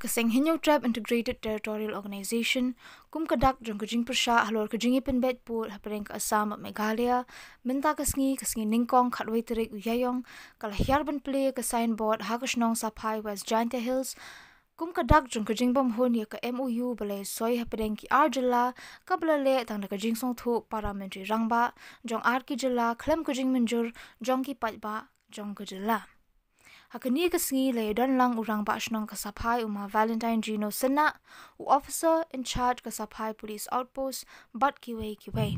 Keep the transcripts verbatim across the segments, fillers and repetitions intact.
Ka seng Hynñiewtrep Integrated Territorial Organization, kum ka dak jong ka jingpyrshah halor ka jingïapynbeit pud hapdeng ka Assam bad Meghalaya, mynta ka sngi, ka sngi Nyngkong khatwei tarik u Ïaïong, ka la hiar ban plie ka signboard ha ka shnong Saphai, West Jaintia Hills, kum ka dak jong ka jingbymhun ïa ka M O U ba la soi hapdeng ki ar jylla, kaba la leh tang da ka jingsngewthuh para myntri rangbah jong ar ki jylla khlem ka jingmynjur jong ki paidbah jong ka jylla. Ha kane ka sngi la ïadon lang u rangbah shnong ka Saphai, u Ma Valentine Gino Synnah, u officer in charge ka Saphai Police Outpost, bad kiwei kiwei.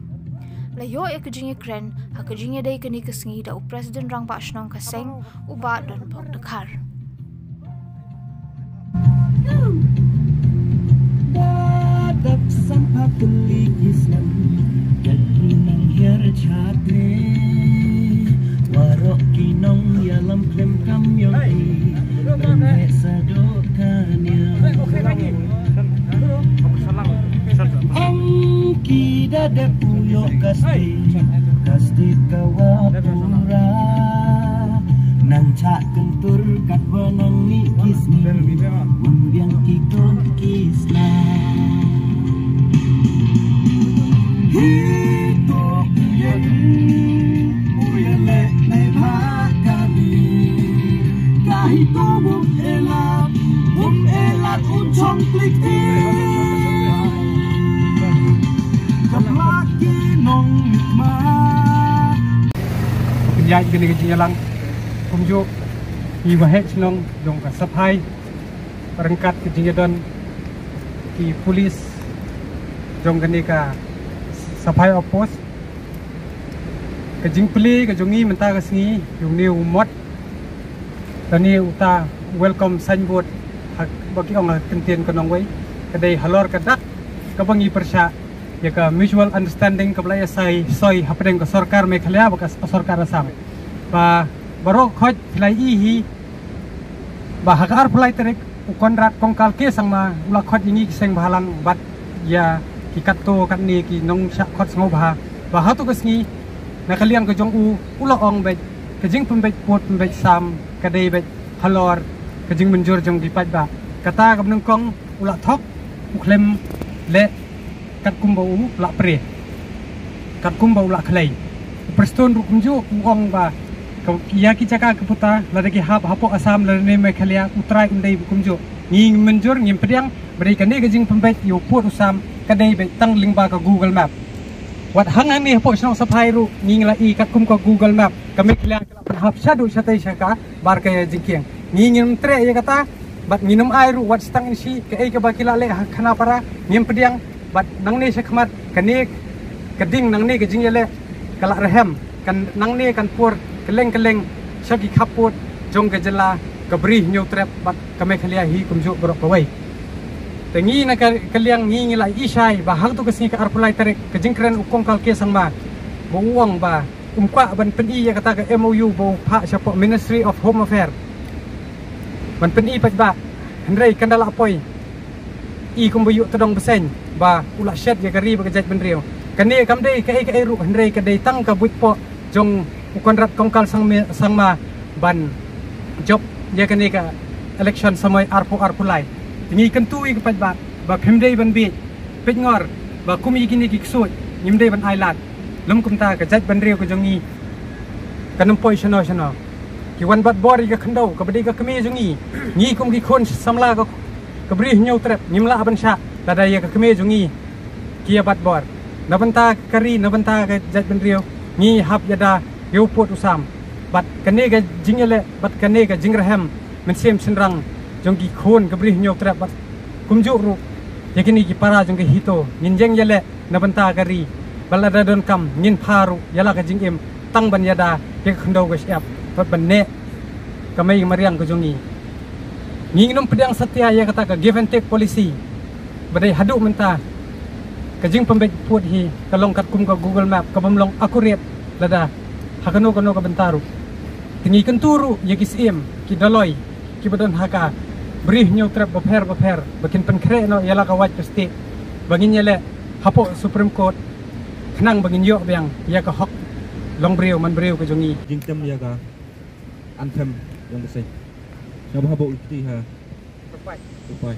La ïoh ïa ka jingïakren ha ka jingïadei kane ka sngi da u President Rangbah Shnong ka seng, u Bah Donbok Dkhar. Ba dap san pha tylli ki snem, ka ki nang hiar chate. Waroh ki nongïalam khlem kam ïong i, ban heh sa doh ka niam. Ong ki da dep u ïoh ka state, ka state ka wa pura. Nang chah kyntur katba nang mih ki sngi, un biang ki khun ki sla. Hi to ïa i, u ïa leh ne bha ka ni. Ka hi to bum ela, bum ela un chong klik ti. Ka pla ki nong ma. Pynïaid kane ka jingïalang kumjuh, i waheh shnong jong ka Saphai, ryngkat ka jingïadon ki pulis jong kane ka Saphai Outpost. Ka jingplie ka jong ngi mynta ka sngi, ïa une u mot lane uta welcome signboard, ha kaba ki ong ha ka ktien ka nongwei, ka dei halor ka dak kaba ngi pyrshah ïa ka mutual understanding kaba la ïa soi, soi hapdeng ka sorkar Meghalaya bad ka sorkar Assam. Ba baroh khoit phi la ïohi hi, ba ha ka arphew lai tarik u Conrad Kongkal K Sangma u la khot ïa ngi ki seng bhalang bad ïa ki katto katne ki nongshah khot sngewbha, ba hato ka sngi na ka liang ka jong u, u la ong beit ka jingpynbeit pud pynbeit sam ka dei beit halor ka jingmynjur jong ki paidbah. Kata ka banyngkong u la thok, u khlem leh katkum ba u la pyrshah, katkum ba u la khlei. U Prestone ruh kumjuh u ong ba ka, ïa ki jaka ki puta, lada ki hap hapoh Assam lane Meghalaya, u trai un dei kumjuh. Ngi ngim mynjur, ngim pdiang ba dei kane ka jingpynbeit ïa u pud u sam ka dei beit tang lyngba ka Google Map. Wat hangne hapoh shnong Saphai ruh ngi la i katkum ka Google Map, ka Meghalaya ka la pynhap shaduh shatei sha ka bar ka jingkieng. Ngi ngim treh ïa kata, bad ngin ym ai ruh wat shi tang inshi kaei kaba ki la leh ha Khanapara, ngim pdiang. Bad nangne shakhmat kane ka ding, nangne ka jingïaleh ka la rhem, kan nangne kan pur kylleng kylleng sha ki khappud jong ka jylla, ka Bri Hynñiewtrep bad ka Meghalaya hi kumjuh baroh kawei. Te ngi na ka, ka liang ngi, ngi la ïohi shai ba ha kato ka sngi ka arphew lai tarik ka jingkren u Kongkal K Sangma ba u ong ba um kwah ban pyni ïa kata ka M O U ba u phah shapoh Ministry of Home Affairs ban pyni paidbah. Hynrei kan da la poi i kumba ïuh tdong bseiñ ba u la shet ïa ka ri bad ka jaitbynriew. Kane kam dei kaei kaei ruh, hynrei ka dei tang ka buit poh jong u Conrad Kongkal Sangme-, Sangma ban jop ïa kane ka election samoi arphew arphew lai. Te ngi kyntu ïa ki paidbah ba phim dei ban bieit, peit ngor ba kum ïa kine ki ksuid ngim dei ban ailad. Lym kumta ka jaitbynriew ka jong ngi kan ym poi shano shano. Ki wan bat bor ïa ka khyndew kaba dei ka kmie jong ngi. Ngi kum ki khun samla ka, ka Bri Hynñiewtrep ngim lah ban shah lada ïa ka kmie jong ngi ki ïa bat bor. Na bynta ka ri, na bynta ka jaitbynriew ngi hap ïada ïa u pud u sam. Bad kane ka jingïaleh bad kane ka jingrhem mynsiem shynrang jong ki khun ka Bri Hynñiewtrep bad kumjuh ruh ïa kine ki para jong ka HITO, ngin ïeng ïaleh na bynta ka ri. Bad lada donkam ngin pha ruh ïa la ka jingim tang ban ïada ïa ka khyndew ka shyiap bad ban neh ka mei mariang ka jong ngi. Ngi ngin ym pdiang satia ïa kata ka give and take policy ba dei haduh mynta. Ka jingpynbeit pud hi ka long katkum ka Google Map, ka bym long accurate lada ha kano kano ka bynta ruh. Te ngi kyntu ruh ïa ki syiem, ki dolloi kiba don ha ka Bri Hynñiewtrep bapher bapher ba kin pynkhreh noh ïa la ka wait ka stieh ba ngin ïaleh hapoh Supreme Court, khnang ba ngin ïoh biang ïa ka hok longbriew manbriew ka jong ngi. Jingtem ïa ka anthem jong ka seng. Sngewbha ba u kti ha Upai.